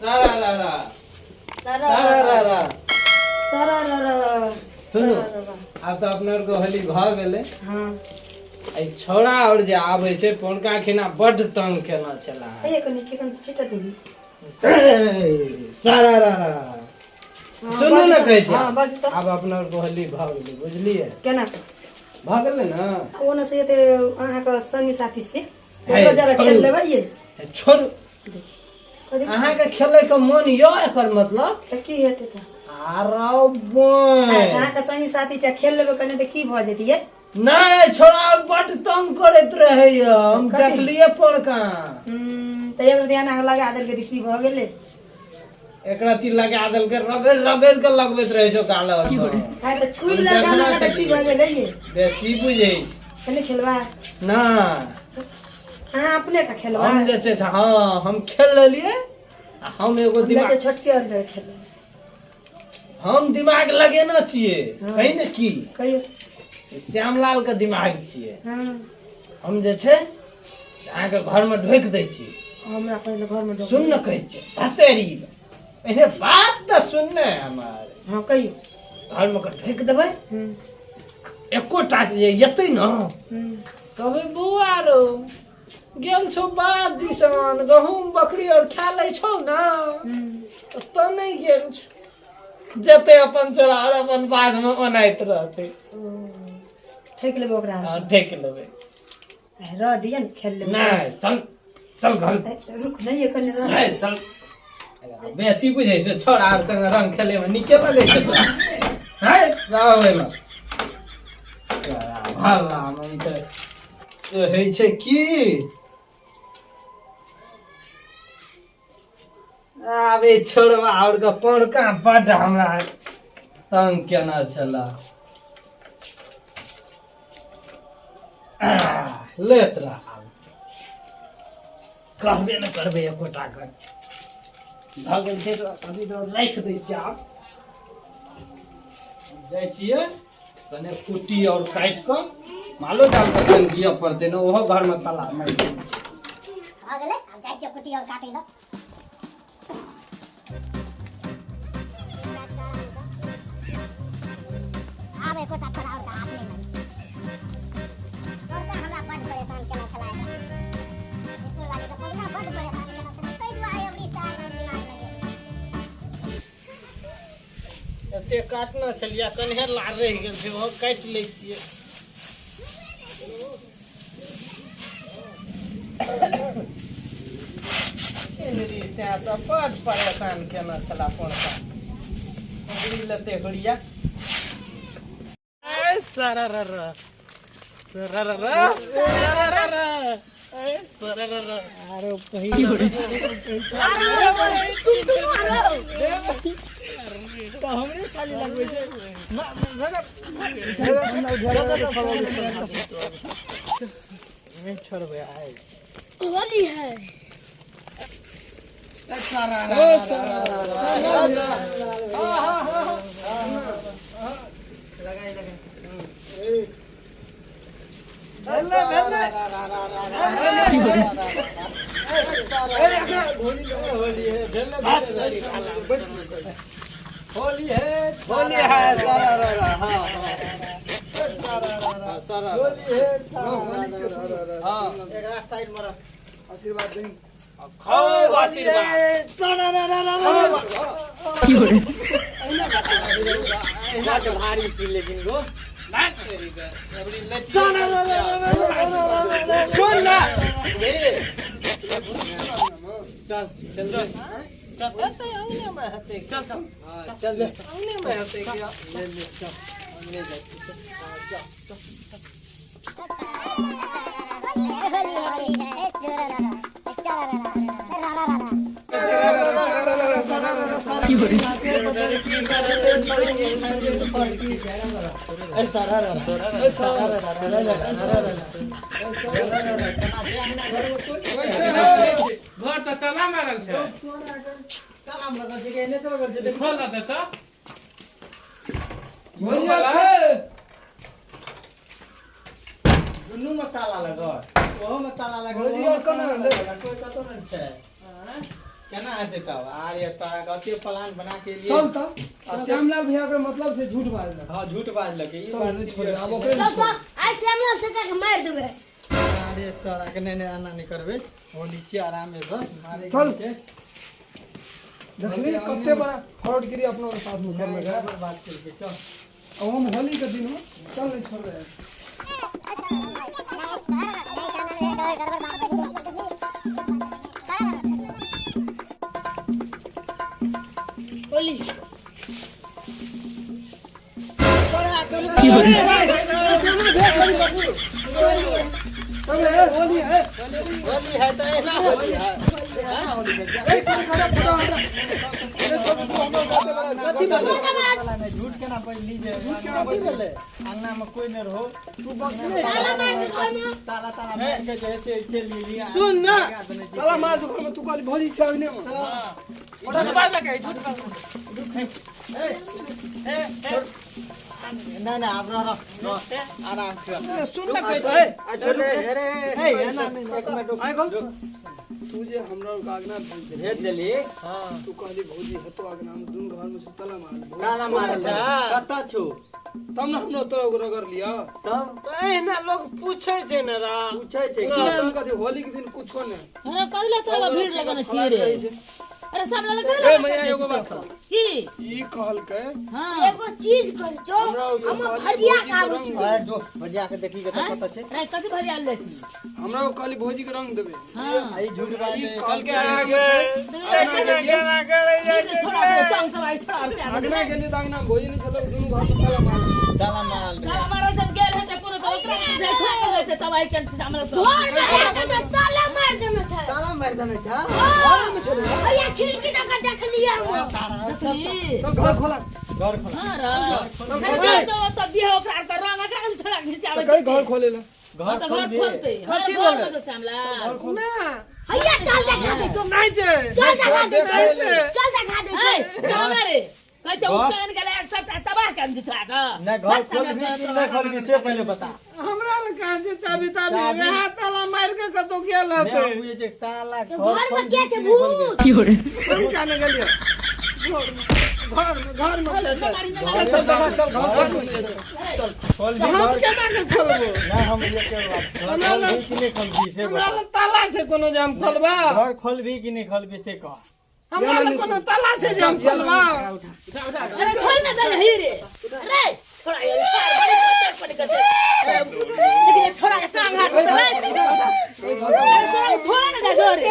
सारा रा रा सारा रा रा सारा रा रा। सुनू। सारा रा रा। आब तऽ अपना आरके होली भऽ गेलै। हाँ। एहि छौड़ा आओर जे आबै छै पौनका खिना बड्ड तंग केना छला। ए कनि चिकन से छिटा देबी। सारा रा रा। हाँ, सुनू ने बाजू तऽ। कहै छै। हाँ, बाजू तऽ। आब अपना आरके होली भऽ गेलै, बुझलियै? केना? भऽ गेलै ने। ओना से एते अहाँके संगी साथी से हे, ओकरो जरा छोड़ू। खेल लेबै ये। छोड़ू। कथी? अहाँके खेलैके मन यऽ एकर मतलब? तऽ की हेतै तऽ? आरो बय। अहाँके संगी साथी छै, खेल लेबै कनि तऽ की भऽ जेतै ये? नहि छोड़ा, बड्ड तंग करैत रहैया, हम कथी? देखलियै पड़का। तऽ एक ध्यान अहाँ लगा देलकै तऽ की भऽ गेलै? एकरा ती लगा देलकै, रगड़ि रगड़ि के लगबैत रहै छौ गाल आर पर। आइ तऽ छुबि हम लगा देखने लगा तऽ की छलियै। भऽ गेलै ये? बेसी बुझै छै। तऽ नहि खेलबै? नहि। अहाँ अपने टा खेलबै? हम जे छै से हँ, हम खेल लेलियै आ हम एगो हम जाइ दिमाग छियै छोटके आओर जाइ खेलबै। हम दिमाग लगेने छियै। हाँ। कही ने की? कहियौ। श्यामलाल के दिमाग छियै। हाँ। हम जे छै अहाँके घरमे ढोकि दै छी। हमरा पहिले घरमे ढोक। सुन ने, कहै छियै भतेरी, एहने बात तऽ सुन ने हमर। हाँ, कहियौ। घरमे के ढोकि देबै। एकोटा से जे एतै ने, कहबै बौआ रो गेल छौ बाध दिसन, गहूँम बकरी आओर खा लै छौ ने, ओतऽ नहि गेल छौ। जेतै अपन चोरा आओर अपन बाधमे ओनाइत रहतै। ठकि लेबै ओकरा। हँ, ठकि लेबै। रह दिअ ने, खेल लेबै। नहि, चल चल घर। रुक नहि, कनि रह। नहि, चल। बेसी बुझै छै छोड़ा आर संगे रंग खेले मे नीके लगै छै तोरा। है रह ओहिमे भला मे ई तऽ होइ छै की आब ई छोड़बा आओर के पौरका बड्ड हमरा तंग केना छला। लेत रह, आब कहबे ने करबै एकोटा के। भऽ गेल छै तऽ अभी तऽ राखि दै छियै। आब जाइ छियै कने कुट्टी आओर काटि कऽ मालो जाल के कनि दिअ पड़तै ने, ओहो घरमे ताला मारि दै छै। भऽ गेलै, आब जाइ छियै कुट्टी आओर काटै लए। आब एकोटा छोड़ा आओर हाथ नहि मारी। तोरका हमरा बड्ड परेशान केने छला। स्कूल वाली के पौधा बड्ड परेशान केने छला, ताहि दुआरे अबरी साल हम दिमाग लगेलहुँ। एते काटना छलियै, कन्हे लार रहि गेल छै, ओहो काटि लै छियै। छिनरी सएह सब बड्ड परेशान केने छला पौरका। ओकरी लेते हुरिया। ए सारा रा रा रा रा रा रा रा रा ए सारा रा रा। आरो पहिल तऽ हमरे खाली लगबै छै। नहि छोड़बै आइ। होली है। होली है, होली है, सारा रा रा। हाँ हाँ, सारा होली है, सारा रा रा रा। हाँ, एकरा साइड में रख, आशीर्वाद दें। खूब आशीर्वाद। सारा रा रा रा रा। बड्ड भारी छी लेकिन गो। भाग तेरी के। अबरी लटिया। सारा रा रा रा रा रा रा रा। सुन ना। चल चल चल चल, हेतै अंगने में हेतै। चल चल। हाँ, चल, अंगने में हेतै। ले ले, चल अंगने जाइ छी। हाँ, चल चल। होली है, होली है, चोरा रा रा चोरा रा रा रा रा रा। घर तऽ ताला मारल छै, खोल दे तऽ। दुनू में ताला लगल, ओहो में ताला लगल, ओहो में ताला लगल, कोई कतौ नहि छै। केना हेतै तब? आरे तोरा कते प्लान बना के लिए। चल तब श्यामलाल भैया के मतलब से झूठ बाजलक। हां, झूठ बाजलक ई चल बात नहीं छोड़े आब ओकरे। चल तो आइ श्यामलाल चाचा के मारि देबै। अरे तोरा के नहीं नहीं आना नहीं करबे, होली छी आराम से मारे। चल। देखली कते बड़ा फ्रॉडगिरी अपना के साथ में करलक है। बात करके चल। अब हम होली के दिन हो चल नहीं छोड़ रहे। होली चल ए होली है। होली है तो एना होली है, एना होली है। ए कल खड़ा फोटो हटा। ए छोड़ तू हमरा साथे बड़ा कथी भेलै? झूठ केना पढ़ली जे कथी भेलै? अंगना में कोई नहीं रहो, तू बक्सले ताला मार के घर में। ताला ताला मार के जे से चल मिली। सुन ना। ताला मार जो घर में तू कहली भौजी छै अग्ने में। झूठ बाजलक है, झूठ बाजलक। ना ना आप रह रह आराम से। सुन ना कहै ए आ छोड़ दे रे ए एना नहीं, एक मिनट रुक। आइ बोल तू जे हमरा के आगना भेज देली। भेज देली। हां तू कहली भौजी हेतो आगना में, दुनू घर में से ताला मार। ताला मार कत छु तब ना हमरा तोरा रगड़ लिया। तब तऽ एहिना लोग पूछै छै ने रा। पूछै छै। हम कथी होली के दिन कुछो नहीं। अरे कथी साला भीड़ लगन छी रे? अरे सामने लगा। ए मैया एगो बात कह। की ई कहलकै हां एगो चीज कहै छौ, हमरा ओ हम कहली भजिया भौजी के खाबै रंग छी। आ जो भजिया के देखी के कत छै। अरे कथी भजिया ले छी? हमरा ओ कहली भौजी के रंग देबे। हां ई झूठ बात ई है। कहलकै आगना में छै। आगना गेलियै छोड़ा दे संग सब आई छोड़ा दे। आगना गेलियै तऽ आगना में भौजी नहीं छलो, दुनू घर में ताला मारल। ताला मारल। साला मारल जब गेल है त कोनो तो ओकरा बुझाइ थोड़ा गेल है तब आई के सामने तो घर में जाके तऽ ताला मारि देने छै। ताला मार देने छै। हैया खिड़की दऽ के देखलियै हम। देखली तब घर खोला। घर खोला। हां रे अरे तो तब बिह ओकरा के रंग ओकरा के छोड़ा घिचाबै। कई घर खोले ला। घर घर खोल दे। खोलते। कथी घर भेलै? खोलते श्यामलाल। ना हैया चल देखा दे छौ। नहीं छै। चल देखा दे छौ। नहीं छै। चल देखा दे ए छौ। गाना रे कहै छै उतान गेलै सबटा तबाह कर दे छोड़ा के। ना घर खोल भी कि नहीं खोल भी से पहले बता। हमरा लग कहाँ छै चाबी ताबी? चाबी। वएह ताला मारि के कतौ गेल नहीं हेतै। हम बुझै छै ताला तऽ घर घर खोल में के भी छै कि नहीं खोल भी? भूत? हम केना गेलियै घर में? घर में के छै? चल देखा चल घर खोल। खोल भी हम घर केना के खोलबो? ना हम ये के बात घर खोल भी कि नहीं खोल भी से हमरा बता। लग ताला छै कोनो जे हम खोलबा? घर खोल भी कि नहीं खोल भी से कह। हमरा लग कोनो ताला छै जे हम खोलबा? अरे खोल ना दे ही रे। अरे छोड़ा यार बड़ी खतर पड़ गई लेकिन ये छोड़ा के टांग हाथ में चला। अरे छोड़ा ना दे रे,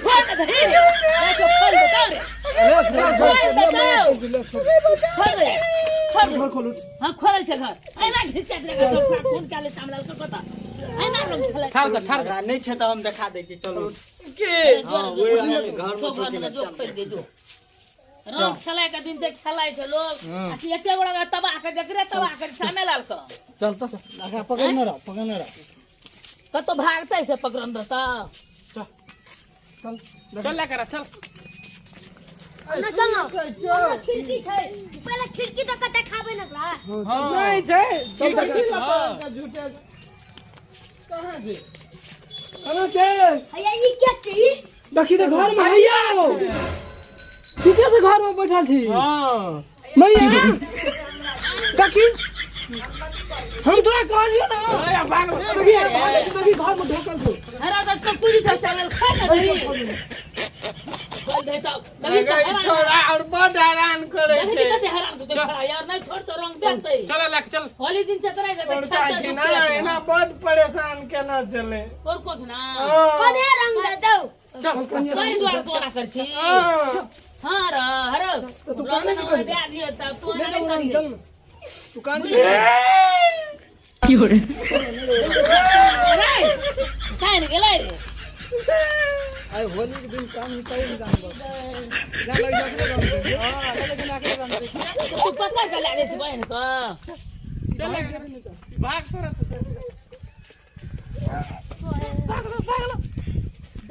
छोड़ ना दे ही रे। अरे तो खोल दे रे, ले चल खोल ले दे मैया तो। ले छोड़। छोड़ दे, खोल दे। घर खोल उठ। हां खोल छै घर एना घिचा के सब खून के ले श्यामलाल के पता एना रंग खेला। ठार कर, ठार कर। हमरा नहीं छै तो हम देखा दै छी चलू। के हां ओए घर में घर में जो खोल दे जो रंग खेलाय के दिन से खेलाय छै लोग आ कि एते बड़ा तबाह के देख रे, तबाह के श्यामलाल के। चल तो एकरा पकड़ने रह, पकड़ने रह। कतौ भागतै से पकड़न रहता। चल चल ला करा चल। ना चल ना, ओमे खिड़की छै, पहिले खिड़की दऽ के देखाबै ने ओकरा। नहीं छै। चल खिड़की देखा। लग के झूठे कहाँ छै? चलो छै। हैया ई के छै ई? देखी तऽ घर में हैया हो। ठीके से घर में बैठल छी। हां मैया देखी हम तोरा कहलियो ना। अरे भाग। देखी देखी घर में ढोकल छौ। अरे तो तो पूरी छै श्यामलाल खा ना दही खोल दे तो देखी तो अरे हैरान छोड़ा और बड हैरान करै देखी छै। कते हैरान के छोड़ा यार नहीं छोड़ तो रंग देखतै। चल ला के चल। होली दिन चतराई देते तोड़ता खेलते कि ना दुखते। एना बड परेशान केना छलै। और को ना हाँ। कोने रंग दे दौ। चल तै दुआर तोरा कर छी। हाँ। हां र हर तो तू काने की करी? दे दियो तब तू ले आने तो करी। चल ना। तू कान अरे काहे ने गेलै रे? आइ होली के दिन काम निकाल निकाल बस जा लग जा के रंग दे। तो तू पकड़ के ले छी बहन के। चल ला भाग तोरा। भाग भाग।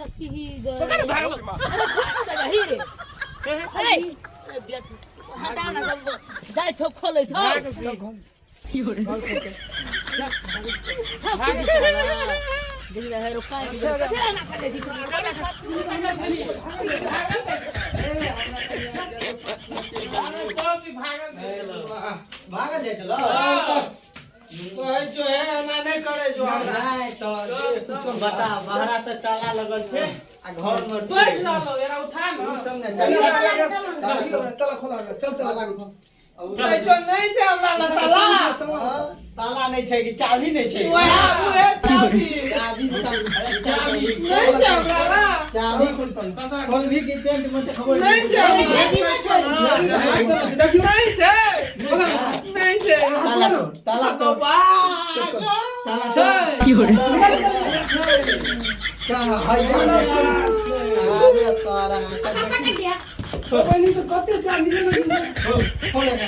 देखी गए। पकड़ भाग। अरे खोल दे ही रे। ए हटा ना जाइ छौ खोलै छौ। चल घूम। देख रहे रोका कथि ना कर छी भागल जाइ छलो कहै जो है एना नहि करै जो हमरा तो तू बता बाहरा से ताला लगल छै आ घर में बैठ रहलो यार उठा न चल ने ताला खोला चल ताला उठै जो नहि छै हमरा लग ताला ताला नहि छै कि चाबी नहि छै वएह चाबी चाबी नहि छै हमरा लग चाबी खोलभी की पेंट में खबर नहि छै नहीं छै नहीं छै ताला तोड़ ताला तोड़ ताला छै कहां हाय अरे तोरा पहिले त कते चाबी लेने छै खोले ना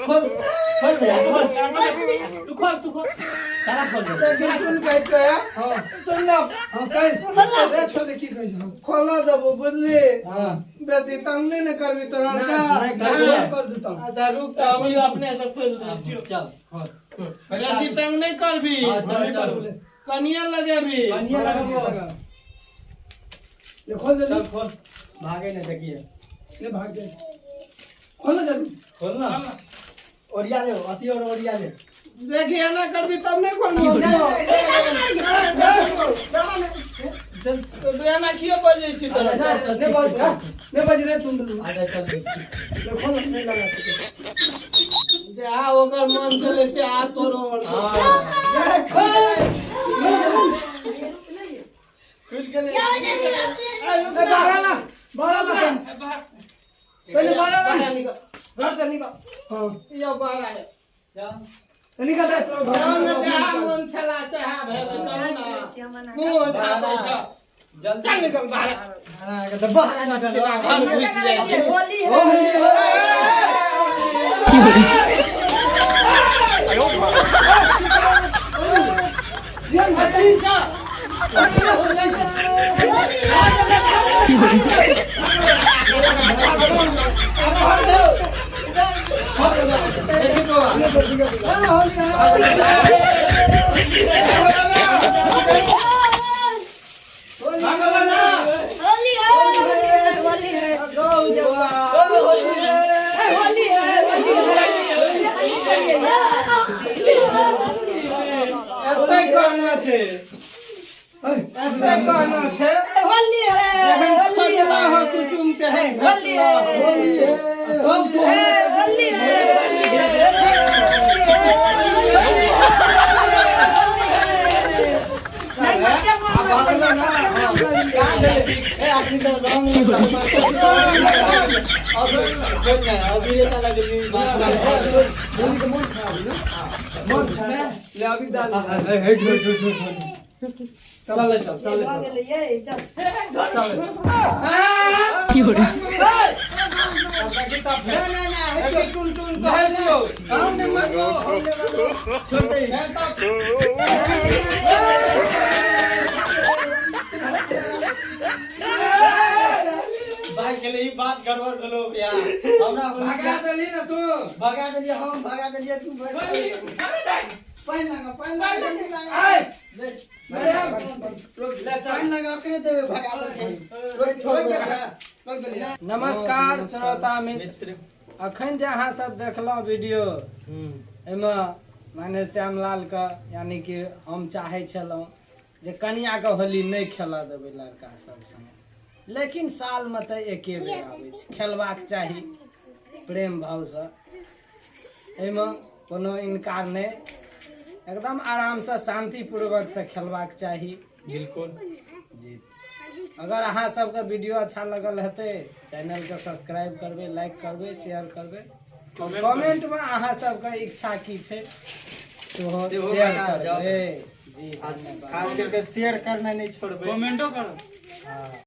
खोल खोल खोल भैया खोल तू खोल तू खोल ताला खोल दे देखी सुन कहै छै हां सुन ना हां कह रे छोड़ दे की कहै छै खोला देबो बुझली हां बेसी तंग नहीं ने करबी तोरा का कर देता अच्छा रुक तो अभी अपने से खोल दे चल खोल बेसी तंग नहीं करबी चल चल कनिया लगेबी कनिया लगेबो ले खोल दे चल खोल भागे ना देखिए ले भाग जाए खोल ना जल्दी खोल ना ओरिया ले अति और ओरिया ले देखी एना करबी तब नहीं खोलबो चल तो एना किए बजै छी तोरा नहीं बाज नहीं बाज रे तुम आजा चल ले खोल नहीं लगा जे आ ओकर मन चले से आ तोरो खुल गेलै बाहर ना बाहर ना पहले बाहर ना निकल घर से निकल हां यो बाहर आयो चल निकल रे तोरा घर चल ने जा मन छला से हा भेल चल ना मुंह झापै छ जल्दी चल निकल बाहर हां के तो बाहर घर घुसि जाइ छै होली है हसी जा होली है होली है होली है होली है एतै कहना छै एतै कहना छै होली है एहन होली खोजला है हो कुटुम के है होली है होली है होली है नहीं कते मन लगलै कते मन लगलै ए आदमी तो रंग अब कोन ना अभी रे ताला के बात चल होली के मन खराब ना मन खराब ले अभी डाल हट हट हट हट चल चल चल भऽ गेलै ये चल ना ना ना हट टुन टुन कहै छियौ हम ने मरबो हम ने मरबो छोड़ दे भाई के लिए बात गड़बड़ भेलो भैया हमरा भगा देली ना तू भगा देलिए हम भगा देलिए तू पानि लगा पानि लगा जल्दी लगा आय ले पानि लगा ओकरे देबे भगा देलिए नमस्कार श्रोता मित्र अखन जे अहाँ सब देखलहुँ वीडियो एहिमे माने श्यामलाल के यानी कि हम चाहै छलहुँ जे कनियाके होली नहि खेलऽ देबै लड़का सब संगे लेकिन सालमे तऽ एके बेर आबै छै खेलबाक चाही प्रेम भावसँ एहिमे कोनो इनकार नहि एकदम आरामसँ शान्तिपूर्वकसँ खेलबाक चाही बिल्कुल जी। अगर अहाँ सबके वीडियो अच्छा लगल हेतै चैनलके सब्सक्राइब करबै लाइक करबै शेयर करबै कमेंटमे अहाँ सबके इच्छा की छै सेहो शेयर करबै जी खास करके शेयर करना नहीं छोड़बै कमेंटो करो हाँ।